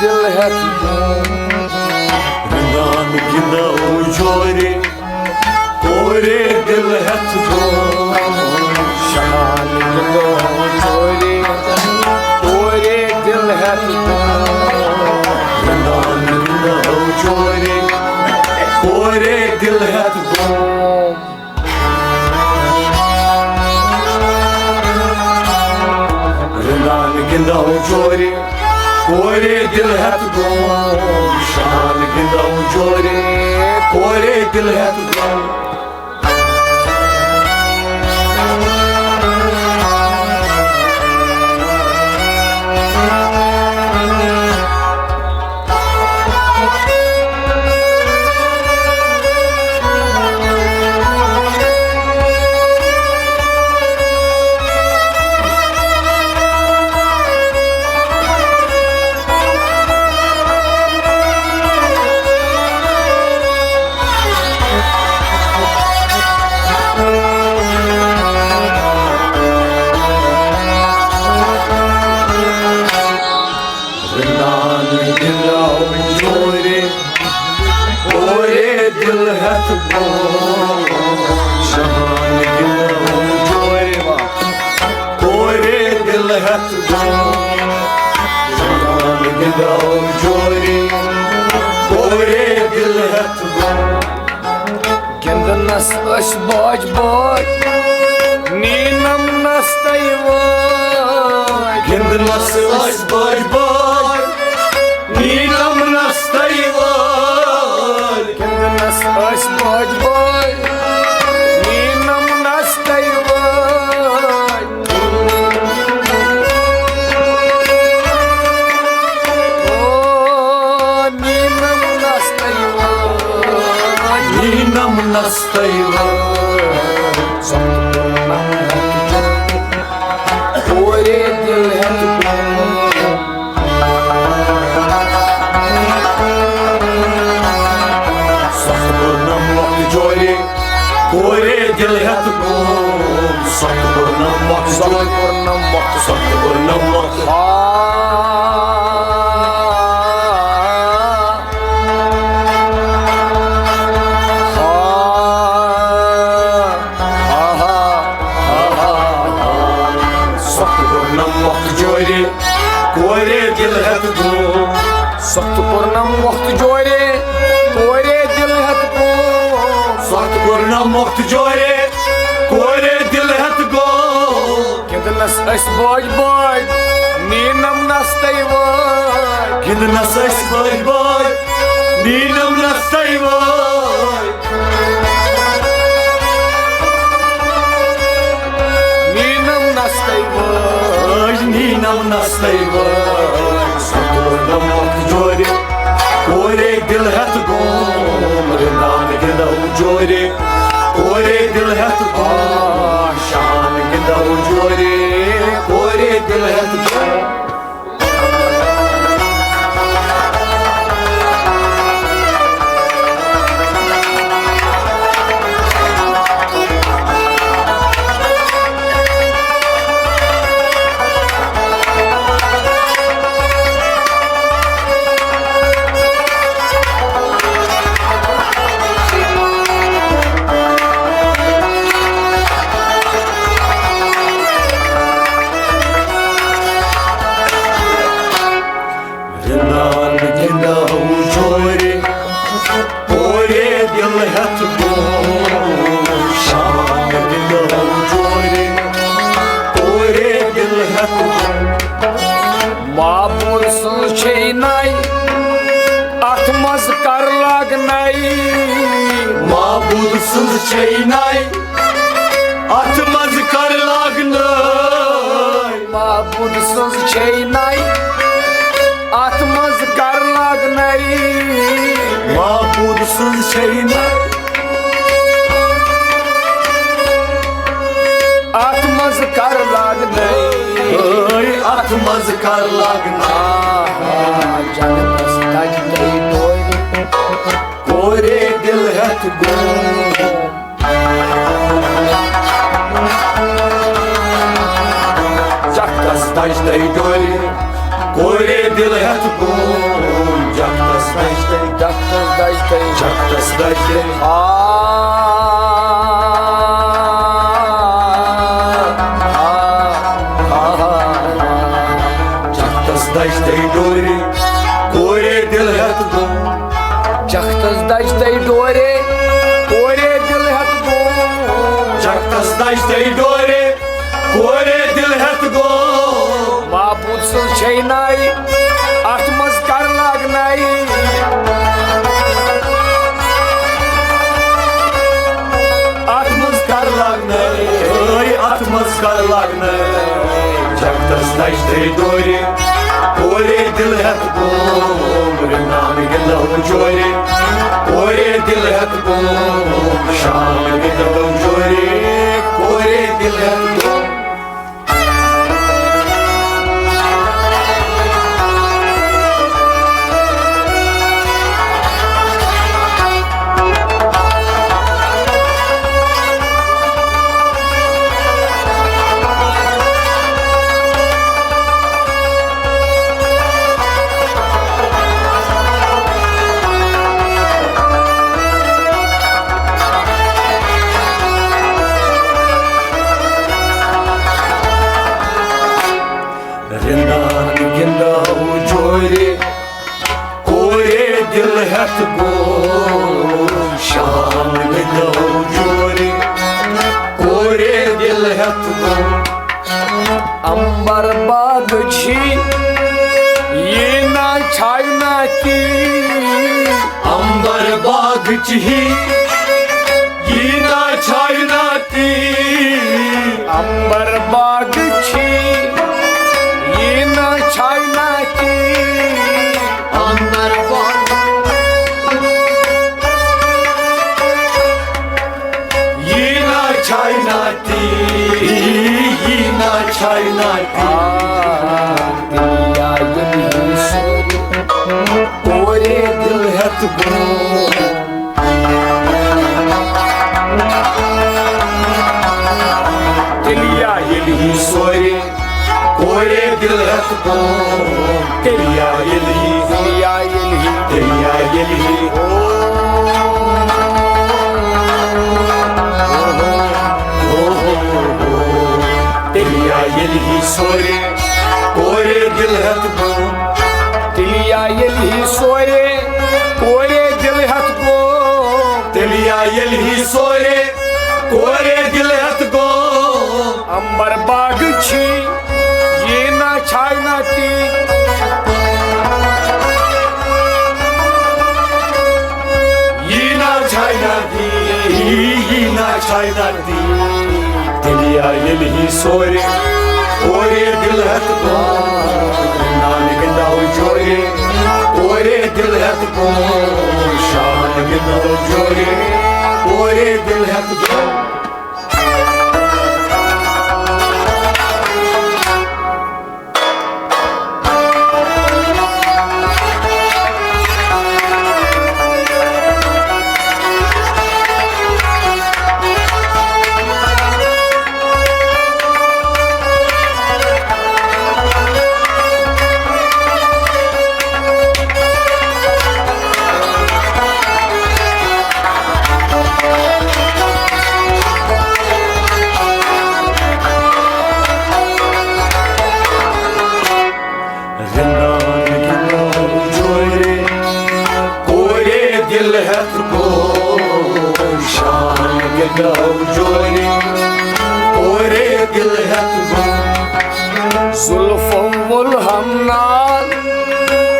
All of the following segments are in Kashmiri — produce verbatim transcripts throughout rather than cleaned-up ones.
دِل ہٮ۪تھ بۄن۔ رنٛدان گِنٛدو جورِ، کورے دِل ہٮ۪تھ بۄن۔ شہان گِنٛدو جورِ، کورے دِل ہٮ۪تھ بۄن۔ رنٛدان گِنٛدو جورِ، کورے دِل ہٮ۪تھ بۄن۔ رنٛدان گِنٛدو جورِ، کورے دِل ہٮ۪تھ بۄن۔ شہان گِنٛدو جورِ، کورے دِل ہٮ۪تھ بۄن۔ رنٛدان گِنٛدو جورِ، کورے دِل ہٮ۪تھ بۄن۔ شہان گِنٛدو جورِ، کورے دِل ہٮ۪تھ بۄن۔ شہان گِنٛدو جورِ، کورے دِل ہٮ۪تھ بۄن۔ گِنٛدنَس أسۍ باج باج، نیٖنَم نَس تَے وٲج۔ گِنٛدنَس أسۍ باج باج، نیٖنَم نَس تَے وٲج۔ گِنٛدنَس أسۍ باج باج، نیٖنَم نَس تَے وٲج۔ او نیٖنَم نَس تَے وٲج۔ نیٖنَم نَس تَے وٲج۔ سَتھ کوٚرنَم مۄکھتہٕ جورِ، کورے دِل ہٮ۪تھ بۄن۔ سَتھ کوٚرنَم مۄکھتہٕ جورِ، کورے دِل ہٮ۪تھ بۄن۔ سَتھ کوٚرنَم مۄکھتہٕ جورِ، سَتھ کوٚرنَم مۄکھتہٕ، سَتھ کوٚرنَم مۄکھتہٕ۔ ہا، ہا، ہا، ہا، ہا، ہا۔ سَتھ کوٚرنَم مۄکھتہٕ جورِ، کورے دِل ہٮ۪تھ بۄن۔ سَتھ کوٚرنَم مۄکھتہٕ جورِ، کورے دِل ہٮ۪تھ بۄن۔ سَتھ کوٚرنَم مۄکھتہٕ جورِ، کورے دِل ہٮ۪تھ بۄن۔ گِنٛدنَس أسۍ باج باج، نیٖنَم نَس تَے وٲج۔ گِنٛدنَس أسۍ باج باج، نیٖنَم نَس تَے وٲج۔ نیٖنَم نَس تَے وٲج۔ نیٖنَم نَس تَے وٲج۔ سَتھ کوٚرنَم مۄکھتہٕ جورِ، کورے دِل ہٮ۪تھ بۄن۔ رنٛدان گِنٛدو جورِ، کورے دِل ہٮ۪تھ بۄن۔ شہان گِنٛدو جورِ، کورے دِل ہٮ۪تھ بۄن۔ رنٛدان گِنٛدو جورِ، کورے دِل ہٮ۪تھ بۄن۔ شہان گِنٛدو جورِ، کورے دِل ہٮ۪تھ بۄن۔ معبوٗد سٕنٛز چھے نَے، اَتھ منٛز کر لاگنَے۔ معبوٗد سٕنٛز چھے نَے، اَتھ منٛز کر لاگنَے۔ معبوٗد سٕنٛز چھے نَے، اَتھ منٛز کر لاگنَے۔ معبوٗد سٕنٛز چھے نَے، اَتھ منٛز کر لاگنَے۔ اے، اَتھ منٛز کر لاگنَے۔ آ، جنتَس تَتہِ گٔے ڈورِ، کورے دِل ہٮ۪تھ گوٚو۔ جنتَس تَتہِ گٔے ڈورِ، کورے دل ہیتھ گوم جختس دجتے۔ جختس دجتے۔ جختس دجتے۔ آ، آ، آ، آ۔ جختس دجتے ڈورے، کورے دل ہیتھ گوم۔ جختس دجتے ڈورے، کورے دل ہیتھ گوم۔ جختس دجتے ڈورے، کورے دل ہیتھ گوم۔ معبود سٕنٛز چھے ناے، اتھ منٛز کر لاگناے۔ اتھ منٛز کر لاگناے، اتھ منٛز کر لاگناے۔ جگتس نشترِ دورِ، کورے دل ہیتھ گوم۔ رنان گندو جورِ، کورے دل ہیتھ گوم۔ شام گندو جورِ، کورے دل ہیتھ گوم۔ رندان گندو جورِ، کورے دل ہیتھ گوم۔ شام گندو جورِ، کورے دل ہیتھ گوم۔ امبر باغ چھی، یی نا چھاونا تی۔ امبر باغ چھی، یی نا چھاونا تی۔ امبر باغ چھی، یی نا چھاونا تی۔ امبر باغ، یی نا چھاونا تی، یی نا چھاونا تی۔ آ، تیٚلہِ آیہِ نہٕ سورِ، کورے دل ہیتھ گوم۔ تیٚلہِ آیہِ نہٕ سورِ، کورے دل ہیتھ گوم۔ تیٚلہِ آیہِ نہٕ، تیٚلہِ آیہِ نہٕ، تیٚلہِ آیہِ نہٕ۔ او، او، او، او۔ تیٚلہِ آیہِ نہٕ سورِ، کورے دل ہیتھ گوم۔ تیٚلہِ آیہِ نہٕ سورِ، کورے دل ہیتھ گوم۔ تیٚلہِ آیہِ نہٕ سورِ، کورے دل ہیتھ گوم۔ امبر باغ چھی، یی نا چھاونا تی۔ یی نا چھاونا تی، یی نا چھاونا تی۔ تیٚلہِ آیہِ نہٕ سورِ، کورے دل ہیتھ گوم۔ نان گندو جورِ، کورے دل ہیتھ گوم۔ شام گندو جورِ، کورے دل ہیتھ گوم۔ رندان گندو جورِ، کورے دل ہیتھ گوم۔ شام گندو جورِ، کورے دل ہیتھ گوم۔ زلفو وول ہم نال،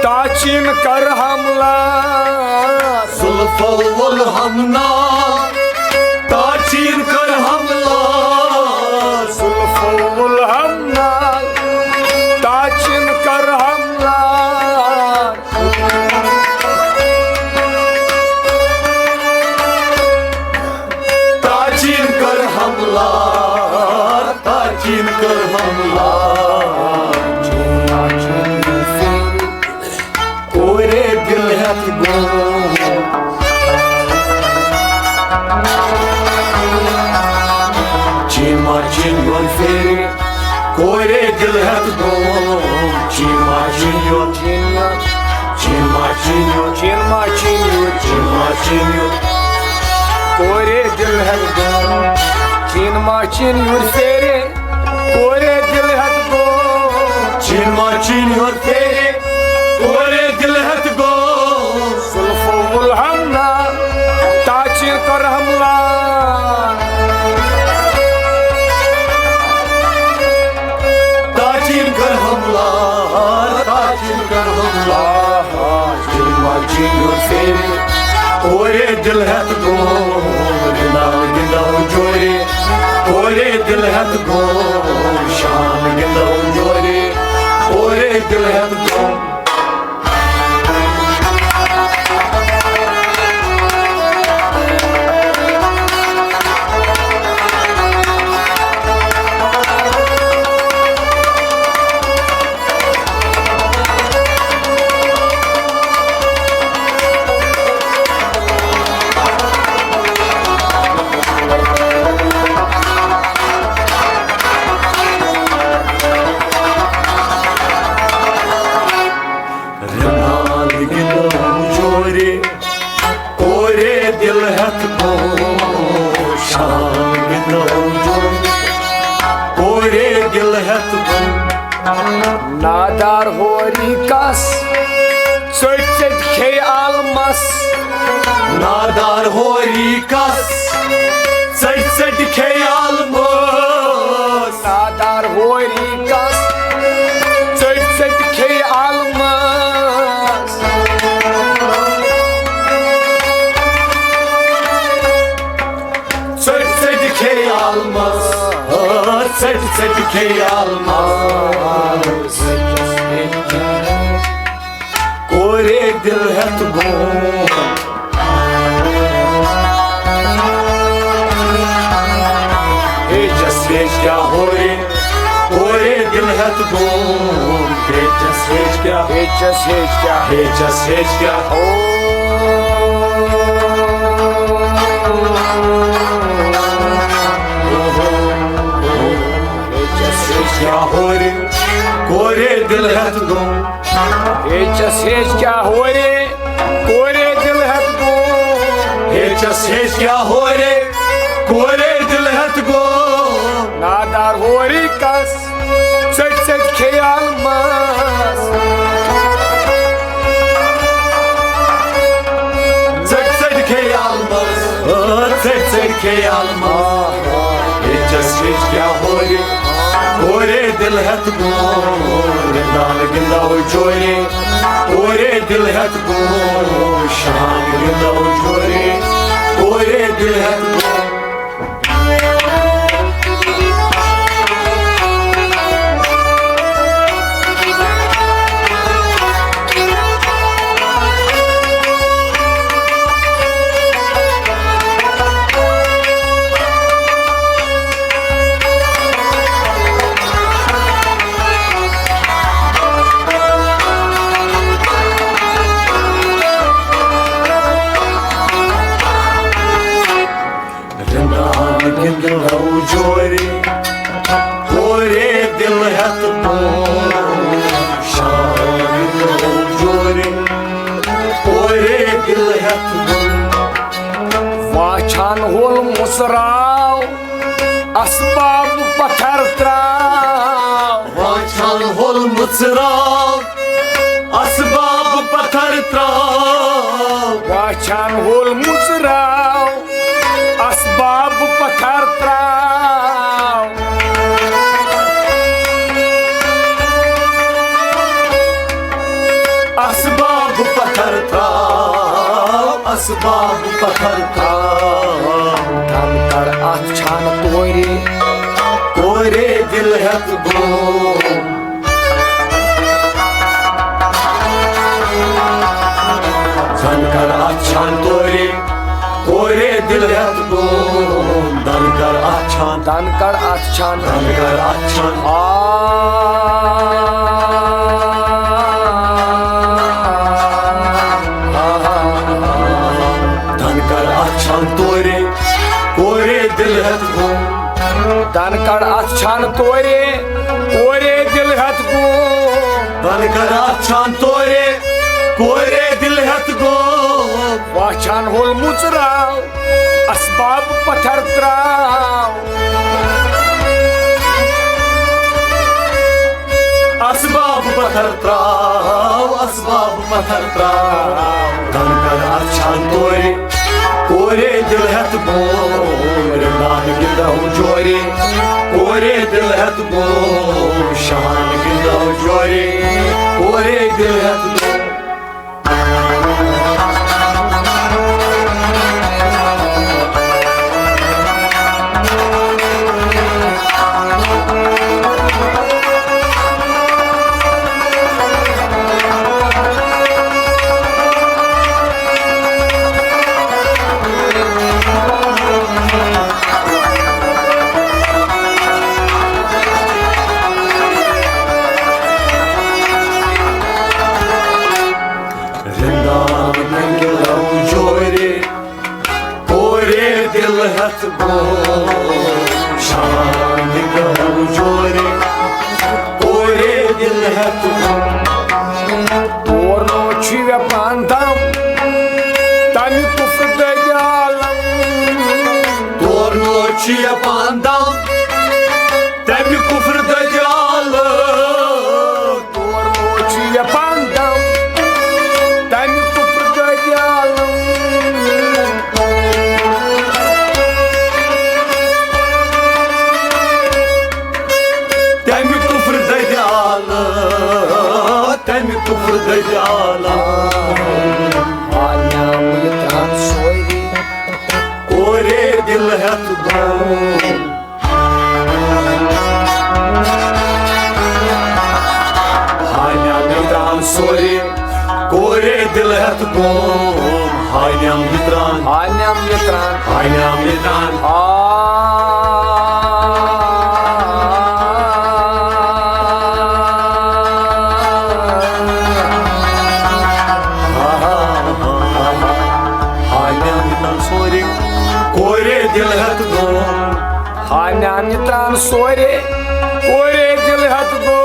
تاچین کر حملہ۔ زلفو وول ہم نال، تاچین کر حملہ۔ زلفو وول ہم نال، تاچین کر حملہ۔ تاچین کر حملہ، تاچین کر حملہ۔ کورے دل ہیتھ گوم۔ چین ما چین یون پھیرِ، کورے دل ہیتھ گوم۔ چین ما چین یور، چین ما، چین ما چین یور، چین ما چین یور، چین ما چین یور۔ کورے دل ہیت گوم، چین ما چین یور سیرے، کورے دل ہیت گوم۔ چین ما چین یور سیرے، کورے دل ہیت گوم۔ زلفو ملہم نا، تاچین کر حملہ۔ تاچین کر حملہ، تاچین کر حملہ۔ چین ما چین یور سیرے، کورے دل ہیت گوم۔ گنداو گنداو جورے، کورے دل ہیت گوم۔ شام گنداو جورے، کورے دل ہیت گوم۔ رنال گندو جورے، کورے دل ہیت گوم۔ شام گندو جورے، کورے دل ہیت گوم۔ نادار ہوری کس، ژٔٹۍ ژٔٹۍ کھے آلمس۔ نادار ہوری کس، ژٔٹۍ ژٔٹۍ کھے آلمس۔ نادار ہوری کس، ژٔٹۍ ژٔٹۍ کھے آلمس۔ ژٔٹۍ ژٔٹۍ کھے آلمس، آ، ژٔٹۍ ژٔٹۍ کھے آلمس۔ کورے دل ہیت گوم۔ ہیچس ہیچ کیا ہورے، کورے دل ہیت گوم۔ ہیچس ہیچ کیا، ہیچس ہیچ کیا، ہیچس ہیچ کیا۔ او، ہیچس ہیچ کیا ہورے، کورے دل ہیت گوم۔ ہیچس ہیچ کیا ہورے، کورے دل ہیت گوم۔ ہیچس ہیچ کیا ہورے، کورے دل ہیت گوم۔ نادار ہوری کس، ژٔٹۍ ژٔٹۍ کھے آلمس۔ ژٔٹۍ ژٔٹۍ کھے آلمس، آ، ژٔٹۍ ژٔٹۍ کھے آلمس۔ ہیچس ہیچ کیا ہورے، کورے دل ہیت گوم۔ گندان گندو جورے، کورے دل ہیت گوم۔ شام گندو جورے، کورے دل ہیت گوم۔ رنان گندو جورے، کورے دل ہیت گوم۔ شام گندو جورے، کورے دل ہیت گوم۔ واچھان ہول مُژراو، اسباب پتھر تراو۔ واچھان ہول مُژراو، اسباب پتھر تراو۔ واچھان ہول مُژراو، اسباب پتھر تراو۔ اسباب پتھر تراو، اسباب پتھر تراو۔ تن کڑ اتھ چھان تورے، کورے دل ہیت گوم۔ تن کڑ اتھ چھان تورے، کورے دل ہیت گوم۔ تن کڑ اتھ چھان، تن کڑ اتھ چھان، تن کڑ اتھ چھان۔ آ، آ، آ، آ۔ تن کڑ اتھ چھان تورے، کورے دل ہیت گوم۔ تن کڑ اتھ چھان تورے، کورے دل ہیت گوم۔ کر اچھان تورے، کورے دل ہیت گو۔ واچھان ہول مُژراو، اسباب پتھر تراو۔ اسباب پتھر تراو، اسباب پتھر تراو۔ گن کر اچھان تورے، کورے دل ہیت گو۔ رندان گندو جورے، کورے دل ہیت گو۔ شہان گندو جورے، کورے دل ہیت گو۔ رندان گندو جورے، کورے دل ہیت گو۔ شہان گندو جورے، کورے دل ہیت گو۔ تورنو چھ ویپان دم، تمہِ کفر دٔدِ عالم۔ تورنو چھ ویپان دم، تمہِ کفر دٔدِ عالم۔ تورنو چھ ویپان دم، تمہِ کفر دٔدِ عالم۔ تمہِ کفر دٔدِ عالم، تمہِ کفر دٔدِ عالم۔ آنیام یہِ تران سورُے، کورے دل ہیت گو۔ ہانیام یہِ تران سورُے، کورے دل ہیت گو۔ ہانیام یہِ تران۔ ہانیام یہِ تران۔ ہانیام یہِ تران۔ آ۔ ہانیام یہِ تران سورُے، کورے دل ہیت گو۔ ہانیام یہِ تران سورُے، کورے دل ہیت گو۔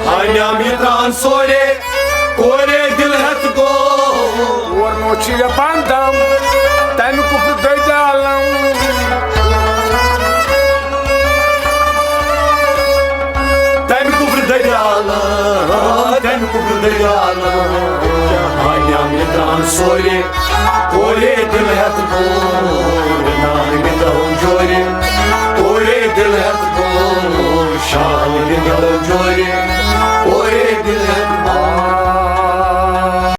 ہانیام یہِ تران سورُے، کورے دل ہیت گو۔ تورنو چھ ویپان دم، تمہِ کفر دٔدِ عالم۔ تمہِ کفر دٔدِ عالم، تمہِ کفر دٔدِ عالم۔ ہانیام یہِ تران سورُے، کورے دل ہیت گو۔ رندان گندو جورے، کورے دل ہیت گو۔ شہان گندو جورے۔